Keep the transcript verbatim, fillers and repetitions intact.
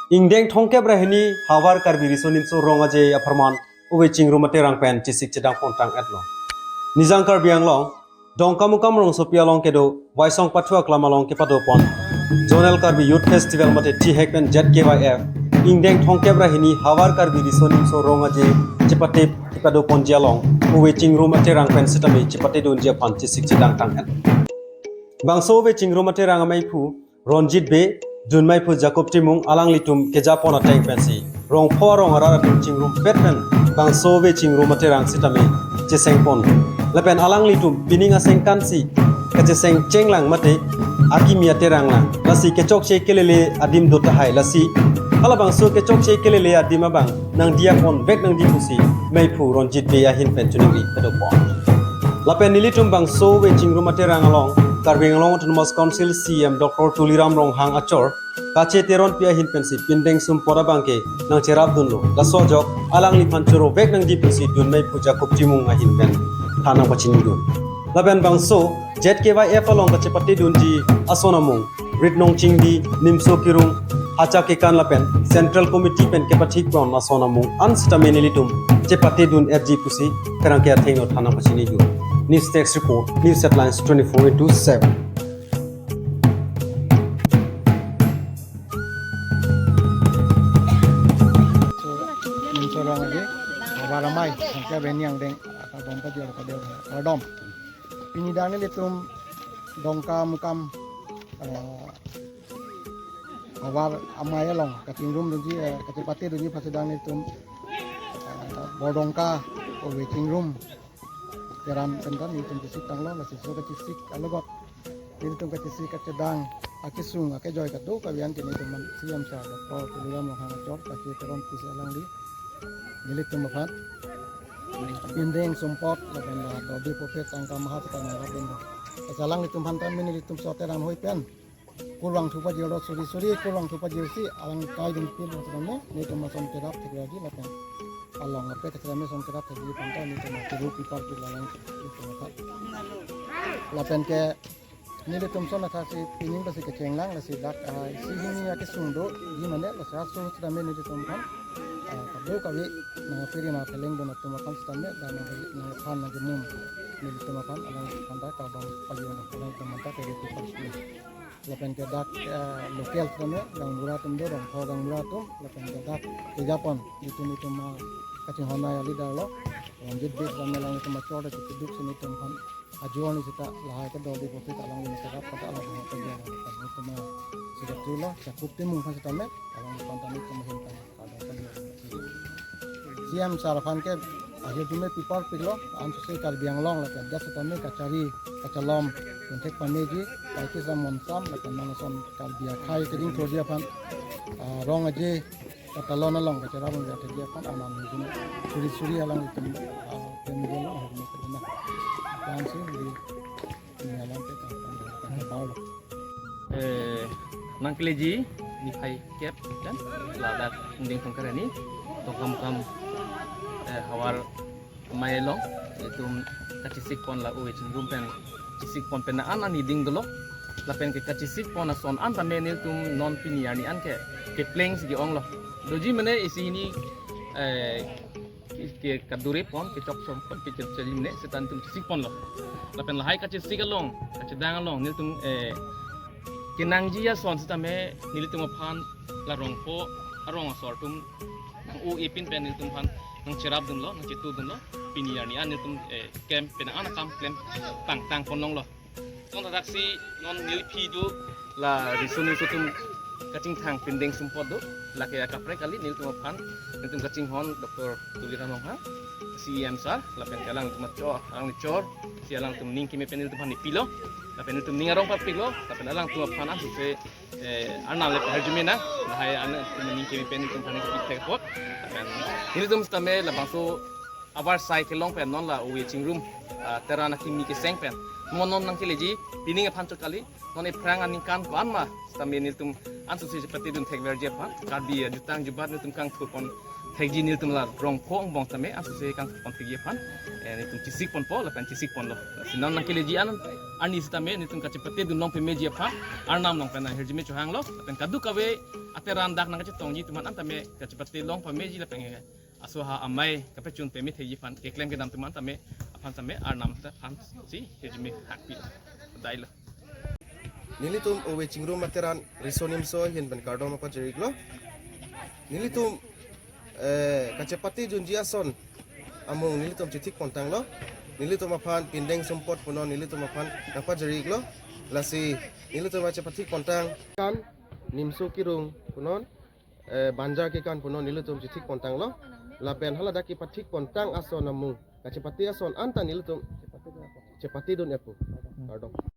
Ingdeng thomkep ra hini Havar Karbi Riso Nimso Rong Aje apharman ove chingrum aterang pen chesik chedang pontang etlo. Nijang Karbi Anglong, Dongkamukam rongsopi along kedo Waisong Pathu aklam along kepado pon Zonal Karbi Youth Festival mate T H E C pen Z K Y F, ingdeng thomkep ra hini Havar Karbi Riso Nimso Rong Aje chepate kepado ponji along ove chingrum aterang pen sitame chepate dunji aphan chesik chedang tang et. Bangso ove chingrum aterang ameiphu Ronjit Bey, dunmeiphu Jacob Timung alanglitum kejapon ateng pensi rongpho arong arat atum chingrumpet pen bangso ove chingrum aterang sitame cheseng pon. Lapen alanglitum pining asengkansi kacheseng chenglang mate akimi aterang lang. Lasi kechokche kelele adim do tahai lasi halabangso kechokche kelele adim abang nangdiya ponvek nangji pusi meiphu Ronjit Bey ahin pen choningri kedo pon. Lapen nelitum bangso ove chingrum aterang along Karbi Anglong Autonomous Council C E M Doctor Tuliram Ronghang achor kacheteronpi ahin pensi pindeng sumpot abangke nangcherap dunlo. Laso ajok alangliphan chorovek nangji pusi dunmeiphu Jacob Timung ahin pen than nangpachinidun. Lapen bangso Z K Y F along kachepate dunji ason amung Ritnong Chingdi, Nimso Kirung, Hacha Kekan lapen Central Committee pen kepathik pon ason amung an sitame nelitum chepate dun etji pusi pherangke athengno than nangpachinidun. News Desk Report, News Headlines twenty-four into seven. So, Nimso Rong Aje, Havar Amei, Sangkya Beni Angdeng, Akadom Pajor Kadem, Kardom. Pini dang nelitum Dongkamukam, eh, Havar Amei along kachingrum dunji, eh, kachepate dunji aphan si dang nelitum, eh, Bordongka ove chingrum aterang pen ta nelitum chesik tanglo, lasi laso kachesik alogot nelitum kachesik kachedang akesung akejoi kadokave an ke nelitum man C E M sir Doctor Tuliram Ronghang achor kacheteronpi si alangli nelitum aphan pindeng sumpot lapen la dodi profit tangka maha sita nangrap dun. Lasi alanglitum aphan ta nelitum so aterang hoi pen kurvangthu pajirlo, suri suri kurvangthu pajirsi alang kai dun pin sitame nelitum ason cherap thekji lapen along lapen sitame ason cherap thekji aphan ta nelitum atiru pipar pi lalang nelitum aphan. Lapen ke nelitum ason athak si pining pensi kecheng lang, lasi dak, ah, isi hini akesung doji mane, lasi laso sitame nelitum aphan, ah, kadokave nangpiri nangpheleng dun atum aphan sitame dak nang nangphan nangjemum nelitum aphan alangphan ta kardom pajirlo, alangtum aphan ta kiri pipar sitame. Lapen ke dak, eh, local sitame gaonbura atum do, rongpho gaonbura atum, lapen ke dak kejapon nelitum, nelitum, ah, kachinghon a-leader lo Ronjit Bey sitame alanglitum achor ta chepeduk si nelitum aphan ajo arni sita lahai ke dodi profit alangli cherap kata alangli kedo, nelitum a-secretary lo Jacob Timung aphan sitame alangphan ta nelitum ahin pen kardom pajirlo. C E M sir aphan ke ahirjume pipar piklo, ansose Karbi Anglong lapen adet sitame kachari kachelom pen thek pameji, kaikis amonsam lapen non ason Karbi akhei keding thurji aphan, ah, Rong Aje katalon along kacherap ong thekji aphan aman hijum suri suri alanglitum, ah, pemjelo ahirjume kedina. Lapen si huri ini alam pe kan kan kan lo. Eh, nangkeleji niphai kep kan ladak ingdeng thomkep ra hini Dongkamukam, eh, Havar Amei along itum kachesik pon la ove chingrum pen chesik pon pen an ani ding dolo. Lapen ke kachesik pon ason an tame nelitum non pini arni an ke kepleng si ke-onglo. Doji mane isi hini, eh, ke, ke kadure pon, kechok som pon, kechok chali mane seta nelitum chesik ponlo. Lapen lahai kachesik along, kachedang along nelitum, eh, kenangji ason sitame nelitum aphan la rongpho arong asor atum nang-o-e pin pen nelitum aphan nangcherap dunlo, nangchetu dunlo. Pini arni an nelitum, eh, camp pen an akam klem tang tang pon longlo. Ton tadaksi non neliphi do la riso nimso atum kachingthang pindeng sumpot do, lake akaprek kali nelitum aphan nelitum kachinghon Doctor Tuliram Ronghang, C E M sir, lapen ke alangtum achor, alangli chor si alangtum ning keme pen nelitum aphan nepilo, lapen nelitum ning arong parpiklo, lapen alangtum aphan ansose, eh, arnam le ahirjume nang lahai alangtum ning keme pen nelitum aphan nepithek apot, lapen nelitum sitame labangso avarsai kelong pen non la ove chingrum, ah, aterang akimi keseng pen mo non nangkeleji pining aphan chot kali, non ephrang aningkan ko-an ma sitame nelitum ansose chepate dun thekverji aphan, Karbi ajutang jubat nelitum kangthur pon thekji nelitum la rong phong bong tame, asose kangpon thekji aphan, eh, nelitum chesik ponpo, lapen chesik ponlo. Si non nangkeleji an, arni sitame, nelitum kachepate dun long pemeji aphan, Arnam along pen hirjume chohanglo, lapen kadokave ateran dak nangkachetongji atum an tame, kachepate long pemeji lapen, eh, aso ha amei kapachun peme thekji aphan, keklem kedam atum an tame, aphan tame, Arnam ta aphan si hirjume hakpi. Dailo. Nelitum ove chingrum ateran riso nimso ahin pen kardom nangpajir-iklo. Nelitum, eh, kachepate dunji ason amung nelitum chethik pontanglo. Nelitum aphan pindeng sumpot punon nelitum aphan nangpajir-iklo. Lasi nelitum kachepathik pontang kan, nimso kerung punon, eh, banja kekan punon nelitum chethik pontanglo. Lapen haladak kepathik pontang ason amung, kachepate ason anta nelitum chepate dun-etpo. Kardom.